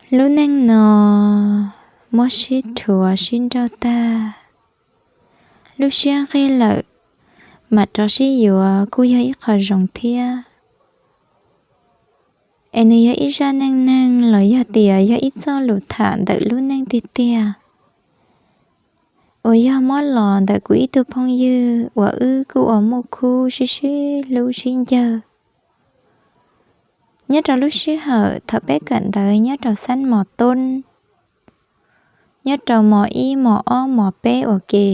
Lub neej no muab sib rhuav sib nrauj tag, lub siab nqig lawm, mam rov sib yuav kuj yog ib qho zoo thiab. Es nws yog ib zaj neej neeg los yog tias yog ib txoj lus tham ntawm lub neej tiag tiag, uas yog muab los ntawm kuv ib tug phooj ywg uas wb kuj ua muaj khub sib sib hlub sib ncawg. Nyob rau lub sij hawm thaum peb kawm ntawv nyob rau xab mos toob, nyob rau mos ib mos ob mos peb ua ke.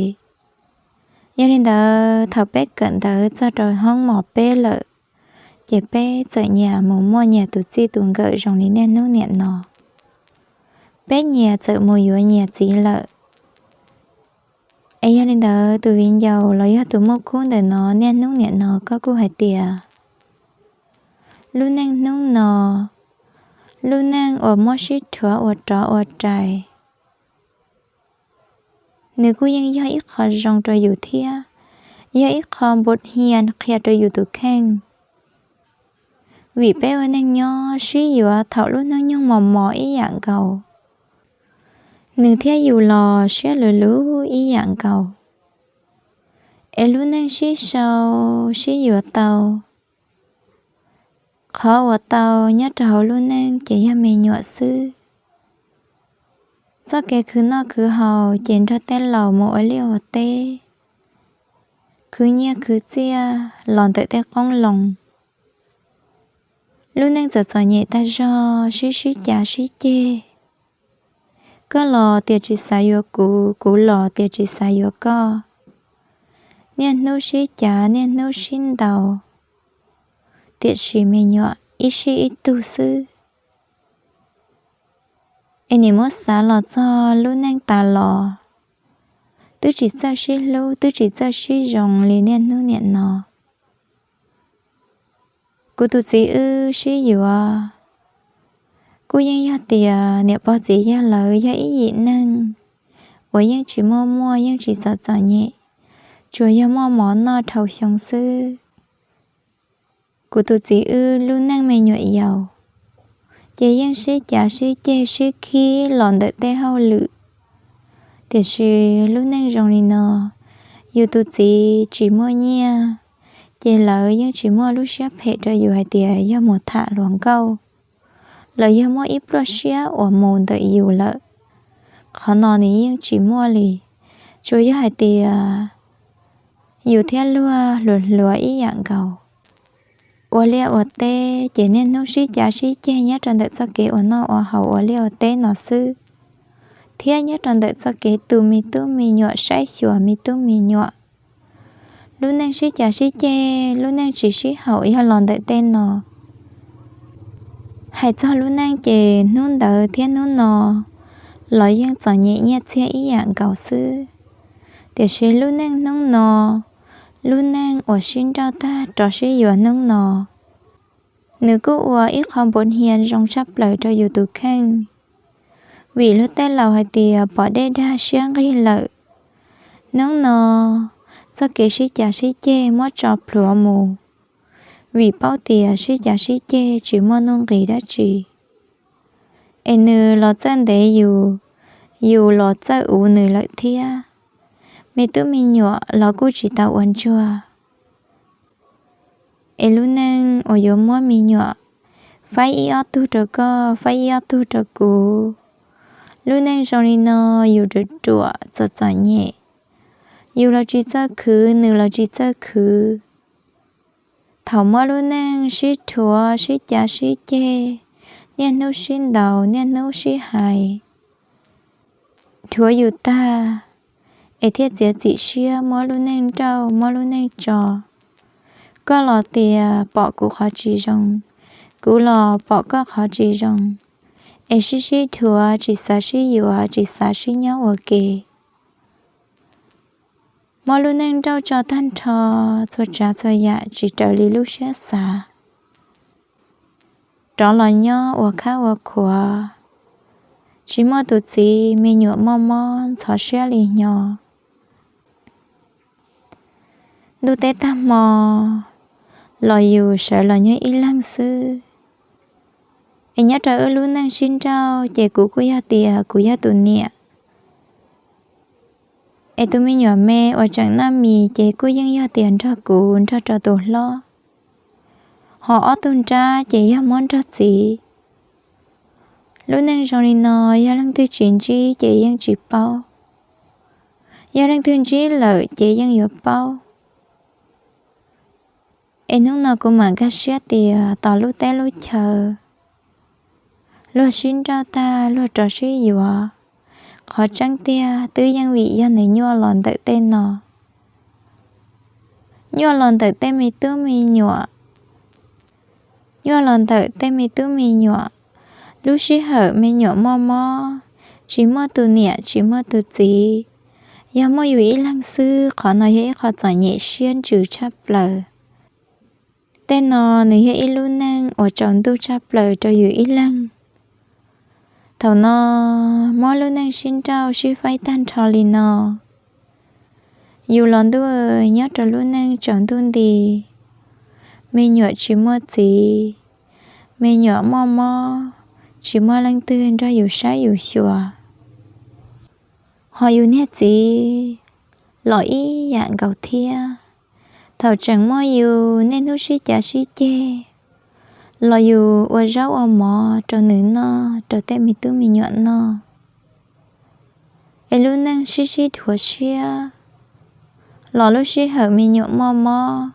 Yog li ntawd thaum peb kawm ntawv txog rau hoob mos peb lawm, ces peb txawm nyias mus muaj nyias tus txij tus nkawm zoo li niaj hnub niam no. Peb nyias txawm mus yuav nyias txiv lawm. Es yog li ntawd tus viv ncaus los yog tus muaj khub ntawm no niaj hnub niam no koj kuj hais tias lub neej hnub no, lub neej uas muab sib rhuav ua rov ua rais, nws kuj yeej yog ib qho zoo rau yus thiab, yog ib qho npu hia qhia rau yus tus kheej. Vim peb ua neej nyob sib yuav thaum lub hnub nyoog mos mos ib yam nkaus, nws thiab yus los siab luv luv ib yam nkaus. Es lub neej sib sau, sib yuav tau, qhov uas tau nyob rau hauv lub neej ces yog me nyuam xwb. Txoj kev khwv noj khwv haus ces nrog tej laus mus ua liaj ua teb, khwv nyiaj khwv txiaj los ntawm tej qoob loo. Lub neej txom txom nyem tag zog, sib sib cav sib ceg. Koj los tias tsis xav yuav kuv, kuv los tias tsis xav yuav koj. Niaj hnub sib cav, niaj hnub sib ntaus, tiam sis me nyuam ib sij ib tug xwb. Es nim muab xav los txog lub neej tas los, twb tsis txawj sib hlub, twb tsis txawj sib zoo li niaj hnub niam no. Kuv tus txiv wb sib yuav, kuj yeej yog tias niam pog txiv yawg lawv yog ib yim neeg uas yeej tsis muaj muaj, yeej tsis txom txom nyem, tsuas yog muaj mov noj dhau xyoo xwb. Kuv tus txiv wb lub neej me nyuam yaus, ces yeej sib cav sib ceg sib khib los ntawm tej hauj lwm. Tiam sis lub neej zoo li no, yus tus txiv tsis muaj nyiaj, ces lawv yeej tsis muaj lub siab phem rau yus hais tias yog mus tham hluas nkauj, los yog muaj ib pluaj siab uas mus ntawm yus lawm. Qhov no nws yeej tsis muaj li, tsuas yog hais tias yus thiab luag hluas hluas ib yam nkaus. Ua liaj ua teb ces niaj hnub sib cav sib ceg nyob rau ntawm txoj kev ua noj ua haus ua liaj ua teb no xwb, thiab nyob rau ntawm txoj kev tu me tub me nyuam, saib xyuas me tub me nyuam. Lub neej sib cav sib ceg, lub neej tsis sib haum yog los ntawm tej no. Hais txog lub neej ces hnub ntawd thiab hnub no los yeej txom nyem nyiaj txiag ib yam nkaus xwb. Tiam sis lub neej hnub no, lub neej uas sib nrauj tag rov sib yuav hnub no, nws kuj ua ib qho npuv hnia zoo tshaj plaws rau yus tus kheej. Vim luag tej laus hais tias pom dej dag siab nqig lawm. Hnub no, txoj kev sib cav sib ceg muab tso plhuav mus, vim paub tias sib cav sib ceg tsis muaj nuj nqis dab tsi. Es nws los txawj ntev yus, yus los txawj uv nws lawm thiab. Me tub me nyuam los kuj tsis tau ua ntsuag. Es lub neej uas yuav muab me nyuam faib ib ob tug rau koj, faib ib ob tug rau kuv. Lub neej zoo li no, yus ruam ruam txom txom nyem, yus los tsis txawj khwv, nws los tsis txawj khwv. Thaum muab lub neej sib rhuav sib cav sib ceg, niaj hnub sib ntaus niaj hnub sib hais, rhuav yus tag, es thiaj txiav txim siab muab lub neej nrauj muab lub neej tso. Koj los tias pom kuv qhov tsis zoo, kuv los pom koj qhov tsis zoo, es sib sib rhuav tsis xav sib yuav tsis xav sib nyob ua ke. Muab lub neej nrauj tso tag nrho, txhua tsav txhua yam tsis raws li lub siab xav. Rov los nyob ua khab ua khuav, tsis muaj tus txiv me nyuam muaj mob ntxhov siab li hnyo. Ntuj teb tag hmo los yus sawv los nyob ib leeg xwb. Es nyob rau wb lub neej sib nrauj ces kuv kuj yog tias kuv yog tus niam, es tus me nyuam me uas tseem noj mis ces kuj yeej yog tias nrog kuv nrog rau tus hlob, ho ob tug nrab ces yog muab nrog txiv. Lub neej zoo li no, yog leej twg tsis ntsib ces yeej tsis paub, yog leej twg ntsib lawm ces yeej yuav paub. Es hnub no kuv mam nkag siab tias tom lub teb lub chaw luag sib nrauj tag luag rov sib yuav, qhov tseeb tiag twb yeej vim yog nws nyuaj los ntawm tej no, nyuaj los ntawm tej me tub me nyuam, nyuaj los ntawm tej me tub me nyuam. Lub sij hawm me nyuam muaj mob, tsis muaj tus niam tsis muaj tus txiv, yog muaj yus ib leeg xwb, qhov no yog ib qho txom nyem siab ntsws tshaj plaws. Tej no nws yog ib lub neej uas tsaus ntuj tshaj plaws rau yus ib leeg. Thaum no muab lub neej sib nrauj sib faib tag nrho li no, yus los ntuj nyob rau lub neej tsaus ntuj nti, me nyuam tsis muaj txiv, me nyuam muaj mob, tsis muaj leej twg nrog yus saib yus xyuas. Ho yus niag txiv los ib yam nkaus thiab. Thaum tseem muaj yus niaj hnub sib cav sib ceg, los yus ua zaub ua mov rau nws noj, rau tej me tub me nyuam noj, es lub neej sib sib dhuav siab. Los lub sij hawm me nyuam muaj mob,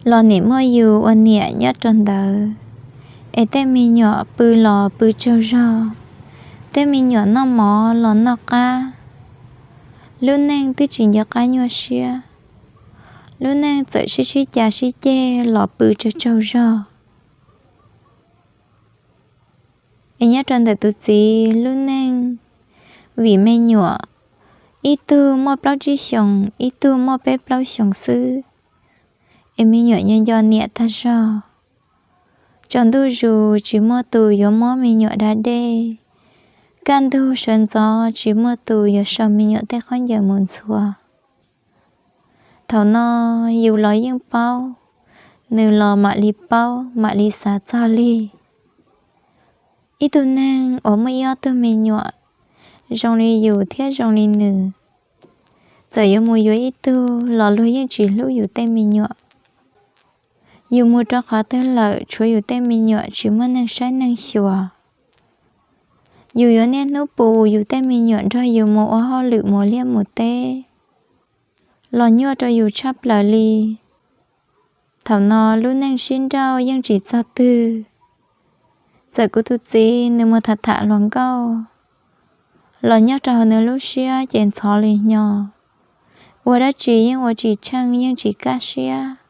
los nim muaj yus ua niam nyob rau ntawd, es tej me nyuam pw los pw tsaug zog, tej me nyuam noj mov los noj qab. Lub neej twb tsis nco qab nyuaj siab, lub neej txawm sib sib cav sib ceg los pw tsaug tsaug zog. Es nyob rau ntawm tus txiv lub neej, vim me nyuam, ib tug muaj plaub tsib xyoos, ib tug muaj peb plaub xyoos xwb, es me nyuam nco nco niam tag zog. Tsaus ntuj zus tsis muaj tus yuav muab me nyuam da dej, kaj ntug sawv ntxov tsis muaj tus yuav sau me nyuam tej khaub ncaws mus ntxhua. Thaum no yus los yeej paub, nws los mam li paub mam li xav txog li. Ib tug neeg uas muaj ib ob tug me nyuam zoo li yus thiab zoo li nws, txawm yuav mus yuav ib tug los luag yeej tsis hlub yus tej me nyuam. Yus mus rau qhov twg lawm tshuav yus tej me nyuam tsis muaj neeg saib neeg xyuas. Yus yuav niaj hnub pus yus tej me nyuam nrog yus mus ua hauj lwm mus liaj mus teb, los nyuaj rau yus tshaj plaws li. Thaum no lub neej sib nrauj yeej tsis txog twg. Txawm kuv tus txiv nws mus tham tham hluas nkauj, los nyob rau hauv nws lub siab ces ntxhov li hnyo, ua dab tsi yeej ua tsis tsheej yeej tsis kaj siab.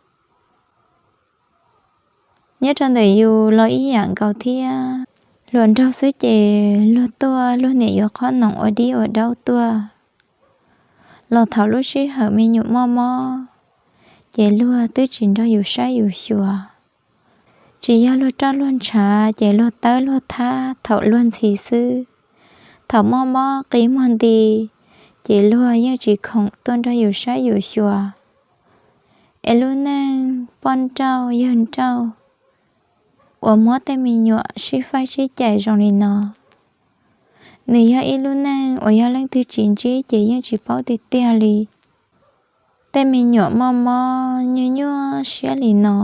Nyob rau ntawm yus los ib yam nkaus thiab. Hluas nraug xwb ces luag tuaj luag niam yuav qhob noom ua dib ua daub tuaj, los thaum lub sij hawm me nyuam muaj mob, ces luag twb tsis nrog yus saib yus xyuas. Tsis yog luag roj luag ntshav ces luag tawb luag thab thaum luag ntxhi xwb. Thaum muaj mob qi muag nti, ces luag yeej tsis khoom tuaj nrog yus saib yus xyuas. Es lub neej poj nrauj yawg nrauj uas muab tej me nyuam sib faib sib cais zoo li no, nws yog ib lub neej uas yog leej twg tsis ntsib ces yeej tsis paub tiag tiag li. Tej me nyuam muaj mob nyuaj nyuaj siab li no,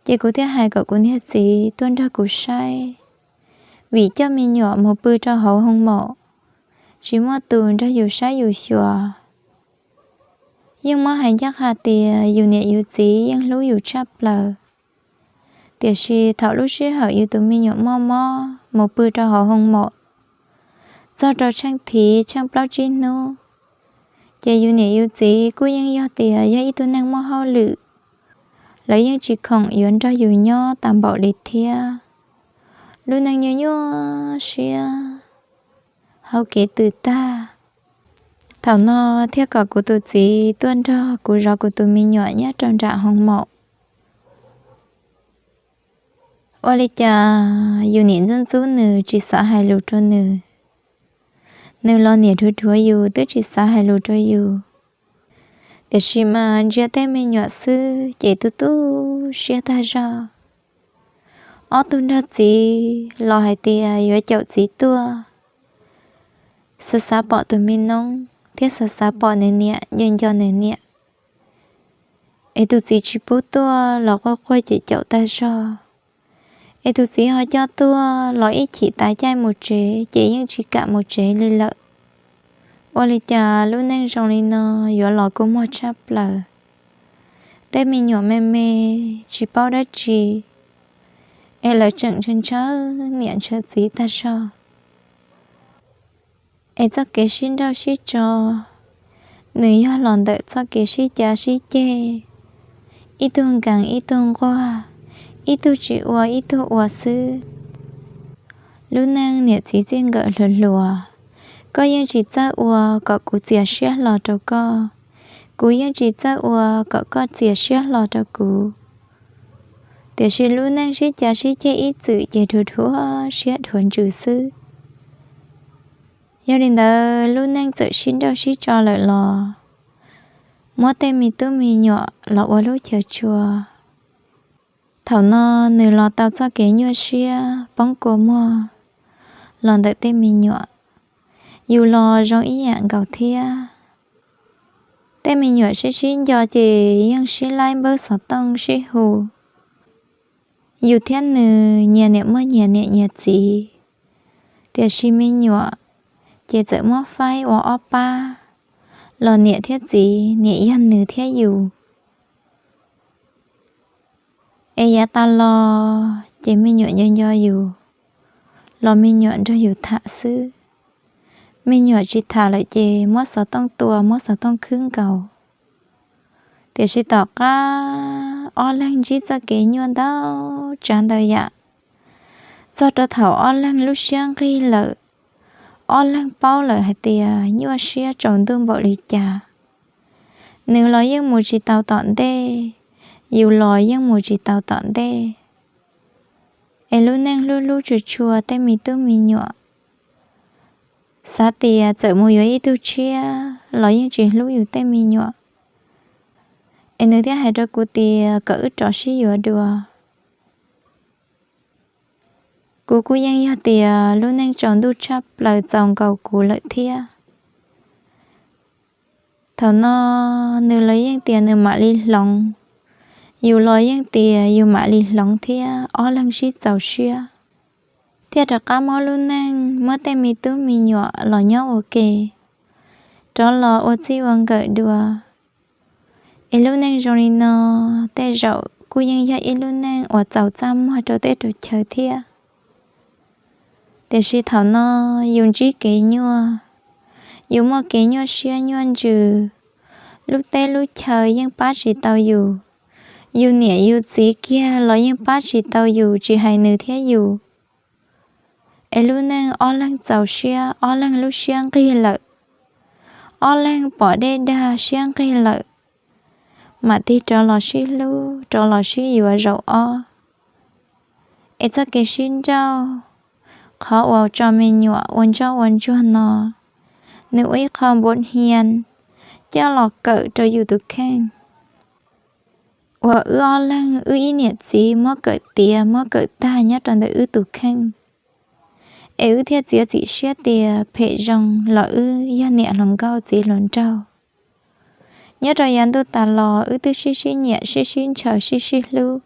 ces kuv thiaj hais kom kuv niag txiv tuaj nrog kuv saib, vim coj me nyuam mus pw rau hauv hoo maum, tsis muaj tus nrog yus saib yus xyuas. Yeej muab hais ncaj qha tias yus niam yus txiv yeej hlub yus tshaj plaws, tiam sis thaum lub sij hawm yus tus me nyuam muaj mob mus pw rau hauv hoo maum txog rau tsheej thiv tsheej plaub tsib hnub, ces yus niam yus txiv kuj yeej yog tias yog ib tug neeg muaj hauj lwm, lawv yeej tsis khoom yuav nrog yus nyob tas npaum li thiab. Lub neej nyuaj nyuaj siab, hauv kev tws tag. Thaum no thiaj kom kuv tus txiv tuaj nrog kuv zov kuv tus me nyuam nyob rau nram hoo maum. Ua li cas yus niam ntxub ntxub nws tsis xav hais lus rau nws, nws los niam dhuav dhuav yus twb tsis xav hais lus rau yus. Tiam sis mas ntsia tej me nyuam xwb ces tu tu siab tag zog. Ob tug nrog txiv los hais tias yuav caum txiv tuaj, xav xav pom tus me noob thiab xav xav pom nws niam, nco nco nws niam. Es tus txiv tsis pub tuaj los quaj quaj ces caum tag zog. Es tus txiv ho coj tuaj los ib chim tav caij mus tsev ces yeej tsis kam mus tsev li lawm. Ua li cas lub neej zoo li no yuav los kua muag tshaj plaws. Tej me nyuam me me tsis paub dab tsi, es lawv tseem ntshaw ntshaw niam ntshaw txiv tag zog. Es txoj kev sib nrauj sib tso, nws yog los ntawm txoj kev sib cav sib ceg, ib tug nkees ib tug nquag, ib tug tsis ua ib tug ua xwb. Lub neej niam txiv txij nkawm hluas hluas, koj yeej tsis txawj ua kom kuv txias siab hlo rau koj, kuv yeej tsis txawj ua kom koj txias siab hlo rau kuv. Tiam sis lub neej sib cav sib ceg ib txwm ces dhuav dhuav siab dhuav ntsws xwb. Yog li ntawd lub neej txawm sib nrauj sib tso lawm los muab tej me tub me nyuam los ua lub chaw tshua. Thaum no nws los tau txoj kev nyuaj siab poob kua muag los ntawm tej me nyuam, yus los zoo ib yam nkaus thiab. Tej me nyuam sib sib nco ces yeej sib laib npawb xov tooj sib hu. Yus thiab nws nyias niam muaj nyias niam nyias txiv, tiam sis me nyuam ces txawm muab faib ua ob pab, los niam thiab txiv niam yog nws thiab yus. Es yav tas los ces me nyuam nco nco yus, los me nyuam nrog yus tham xwb. Me nyuam tsis tham lawm ces muab xov tooj tua muab xov tooj khwb nkaus. Tiam sis tom qab ob leeg ntsib txoj kev nyuaj ntau tsav ntau yam, txog rau thaum ob leeg lub siab nqig lawm, ob leeg paub lawm hais tias nyuaj siab tsaus ntuj npaum li cas. Nws los yeej mus tsis tau tom ntej, yus los yeej mus tsis tau tom ntej. Es lub neej hlub hlub tshua tshua tej me tub me nyuam, xav tias txawm mus yuav ib tug tshiab los yeej tsis hlub yus tej me nyuam. Es nws thiaj hais rau kuv tias kom wb rov sib yuav dua. Kuv kuj yeej yog tias lub neej tsaus ntuj tshaj plaws txaus nkaus kuv lawm thiab. Thaum no nws los yeej tias nws mam li hloov, yus los yeej tias yus mam li hloov thiab, ob leeg sib txaus siab, thiaj rov qab muab lub neej muab tej me tub me nyuam los nyob ua ke, rov los ua txij ua nkawm dua. Es lub neej zoo li no, tej zaum kuj yeej yog ib lub neej uas txaus txaj muag rau tej rau chaw thiab. Tiam sis thaum no yus ntsib kev nyuaj, yus muaj kev nyuaj siab nyuaj ntsws, lub teb lub chaw yeej pab tsis tau yus, yus niam yus txiv kiag los yeej pab tsis tau yus tsis hais nws thiab yus. Es lub neej ob leeg txaus siab, ob leeg lub siab nqig lawm, ob leeg pom dej dag siab nqig lawm, mam tig rov los sib hlub rov los sib yuav zaum ob. Es txoj kev sib nrauj, qhov uas tso me nyuam ua ntsoj ua ntsuag no, nws ua ib qho npuav hnia coj los kawm rau yus tus kheej, uas wb ob leeg wb ib niam txiv muab kawm tiav muab kawm tag nyob rau ntawm wb tus kheej. Es wb thiaj txiav txim siab tias phem zoo los wb yog niam hluas nkauj txiv hluas nraug. Nyob rau yav ntuj tas los wb twb sib sib nyiam sib sib ntshaw sib sib hlub.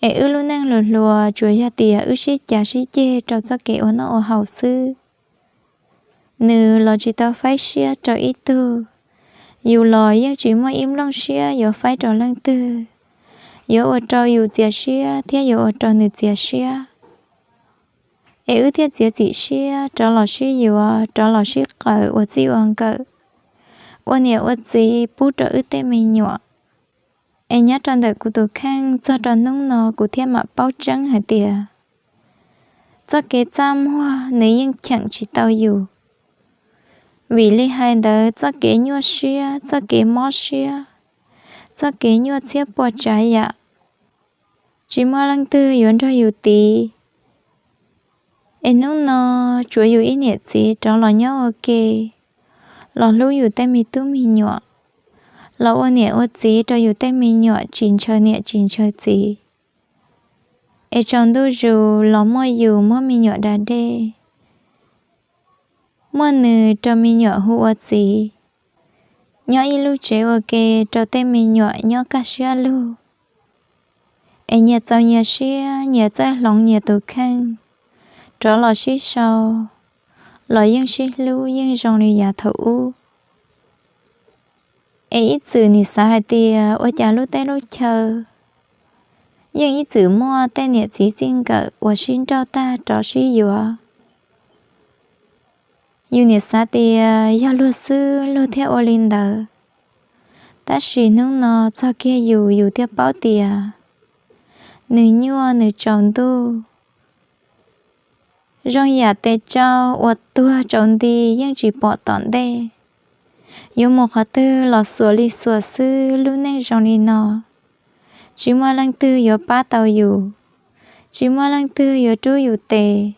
Es wb lub neej hluas hluas tsuas yog tias wb sib cav sib ceg rau txoj kev ua noj ua haus xwb. Nws los tsis tau faib siab rau ib tug, yus los yeej tsis muaj ib nplooj siab yuav faib rau leej twg, yuav ua rau yus txias siab thiab yuav ua rau nws txias siab. Es wb thiaj txiav txim siab rov los sib yuav rov los sib qawm ua txij ua nkawm, ua niam ua txiv pub rau wb tej me nyuam. Es nyob rau ntawm kuv tus kheej txog rau hnub no kuv thiaj mam paub tseeb hais tias txoj kev txaj muag nws yeej cheem tsis tau yus. Vim li hais ntawd txoj kev nyuaj siab, txoj kev mob siab, txoj kev nyuaj txhiab puas tsav yam, tsis muaj leej twg yuav nrog yus tiv. Es hnub no tsuav yus ib niam txiv rov los nyob ua ke, los hlub yus tej me tub me nyuam, los ua niam ua txiv rau yus tej me nyuam tsis ntshaw niam tsis ntshaw txiv. Es tsaus ntuj zus los muaj yus muab me nyuam da dej, muaj nws rau me nyuam hu ua txiv, nyob ib lub tsev ua ke rau tej me nyuam nyob kaj siab lug. Es nyias txaus nyias siab, nyias txawj hloov nyias tus kheej, rov los sib sau los yeej sib hlub yeej zoo li yav thaum ub. Es ib txwm nim xav hais tias ua cas lub teb lub chaw yeej ib txwm muaj tej niam txiv txij nkawm uas sib nrauj tag rov sib yuav. Yus nim xav tias yog luag xwb luag thiaj ua li ntawd, tab sis hnub no txog kiag yus, yus thiaj paub tias nws nyuaj nws tsaus ntuj. Zoo yam tes tsau uas tuag tsaus nti yeej tsis pom tom ntej. Yuav mus qhov twg los xuas li xuas xwb, lub neej zoo li no, tsis muaj leej twg yuav pab tau yus, tsis muaj leej twg yuav rub yus tes.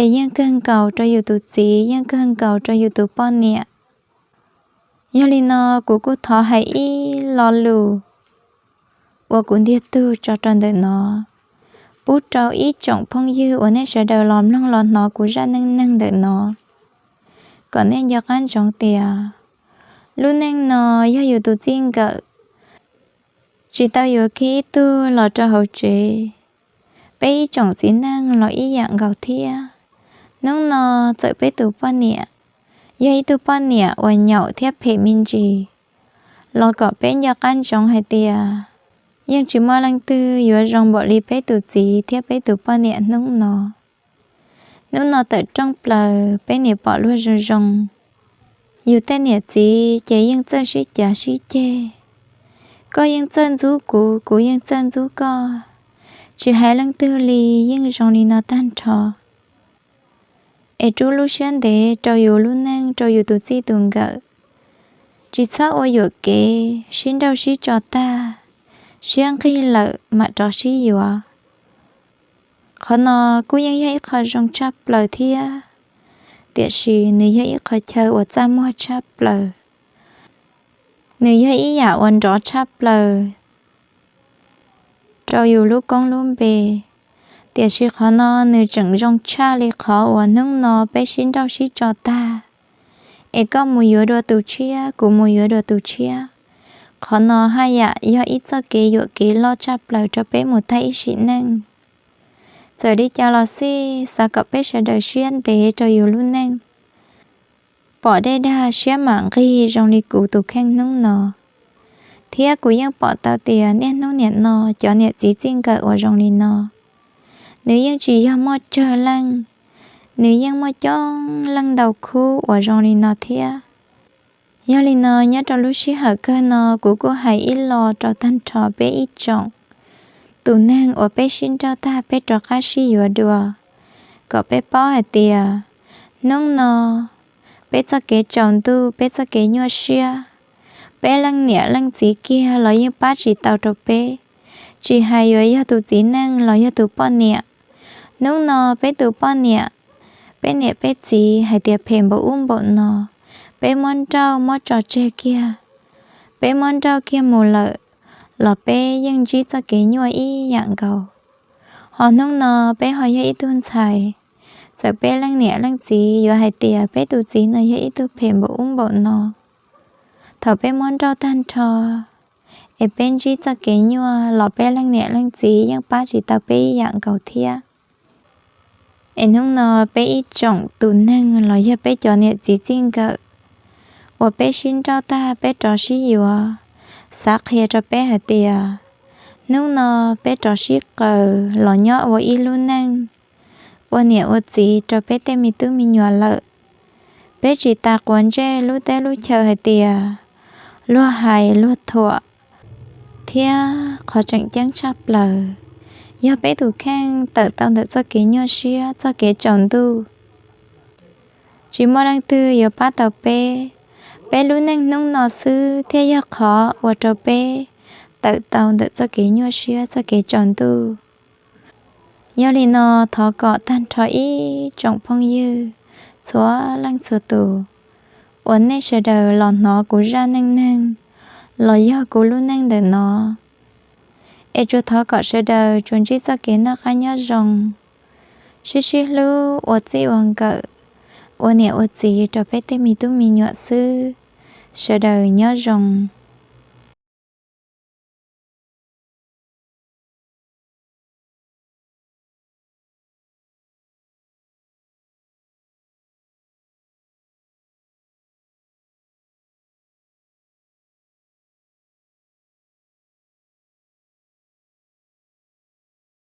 Es yeej kawg nkaus rau yus tus txiv, yeej kawg nkaus rau yus tus poj niam. Yog li no kuv kuj thov hais ib lo lus uas kuv ntiag tug tso rau ntawm no, pub rau ib tsoom phooj ywg uas nej sawv daws los mloog los hnov kuv zaj neej neeg ntawm no, kom nej nco qab ntsoov tias lub neej no yog yus tus txij nkawm tsis tau yuav kiag ib tug los rau hauv tsev. Peb ib tsoom txiv neej los ib yam nkaus thiab. Hnub no txawm peb tus poj niam yog ib tug poj niam uas nyaum thiab phem me ntsis, los kom peb nco qab ntsoov hais tias yeej tsis muaj leej twg yuav zoo npaum li peb tus txiv thiab peb tus poj niam hnub no. Hnub no tawm rooj plaws peb nim pom luag zoo zoo. Yus tej niam txiv ces yeej txawj sib cav sib ceg, koj yeej txawj ntxub kuv, kuv yeej txawj ntxub koj, tsis hais leej twg li, yeej zoo li no tag nrho. Es rub lub siab ntev rau yus lub neej, rau yus tus txij tus nkawm. Tsis txhob ua yuam kev sib nrauj sib tso tag, siab nqig lawm mam rov sib yuav. Qhov no kuj yeej yog ib qho zoo tshaj plaws thiab, tiam sis nws yog ib qho chaw uas txaj muag tshaj plaws. Nws yog ib yam uas nrov tshaj plaws rau yus lub koob lub npe. Tiam sis qhov no nws tseem zoo tshaj li qhov uas hnub no peb sib nrauj sib tso tag, es koj mus yuav dua tus tshiab, kuv mus yuav dua tus tshiab. Qhov no haj yam yog ib txoj kev yuam kev loj tshaj plaws rau peb mus tag ib sim neej. Txawm li cas los xij, xav kom peb sawv daws siab ntev rau yus lub neej, pom dej dag siab mam nqig zoo li kuv tus kheej hnub no. Thiab kuv yeej pom tau tias niaj hnub nim no cov niam txiv txij nkawm uas zoo li no, nws yeej tsis yog muaj tsawg leej, nws yeej muaj coob leej ntau khub uas zoo li no thiab. Yog li no nyob rau lub sij hawm kawg no kuv kuj hais ib lo rau tag nrho peb ib tsoom tus neeg uas peb sib nrauj tag peb rov qab sib yuav dua, kom peb paub hais tias hnub no peb txoj kev tsaus ntuj, peb txoj kev nyuaj siab, peb leej niam leej txiv kiag los yeej pab tsis tau rau peb, tsis hais yuav yog tus txiv neej los yog tus poj niam. Hnub no peb tus poj niam, peb niam peb txiv hais tias phem npaum ub npaum no, peb muab nrauj muab tso tseg kiag, peb muab nrauj kiag mus lawm, los peb yeej ntsib txoj kev nyuaj ib yam nkaus. Ho hnub no peb ho yog ib tug ntxhais, txawm peb leej niam leej txiv yuav hais tias peb tus txiv no yog ib tug phem npaum ub npaum no, thaum peb muab nrauj tag nrho, es peb ntsib txoj kev nyuaj los peb leej niam leej txiv yeej pab tsis tau peb ib yam nkaus thiab. Es hnub no peb ib tsoom tus neeg los yog peb cov niam txiv txij nkawm uas peb sib nrauj tag peb rov sib yuav, xav qhia rau peb hais tias hnub no peb rov sib qaws los nyob ua ib lub neej, ua niam ua txiv rau peb tej me tub me nyuam lawm. Peb tsis tas quav ntsej lub teb lub chaw hais tias luag hais luag thuam, thiab qhov tseem ceeb tshaj plaws, yog peb tus kheej tawm tau ntawm txoj kev nyuaj siab txoj kev tsaus ntuj, tsis muaj leej twg yuav pab tau peb. Peb lub neej hnub no xwb thiaj yog qhov ua rau peb tawm tau ntawm txoj kev nyuaj siab txoj kev tsaus ntuj. Yog li no, thov kom tag nrho ib tsoom phooj ywg txhua leej txhua tus uas nej sawv daws los hnov kuv zaj neej neeg los yog kuv lub neej ntawm no, Es tsuas thov kom sawv daws tsuas ntsib txoj kev noj qab nyob zoo, sib sib hlub, ua txij ua nkawm, ua niam ua txiv rau peb tej me tub me nyuam xwb. Sawv daws nyob zoo.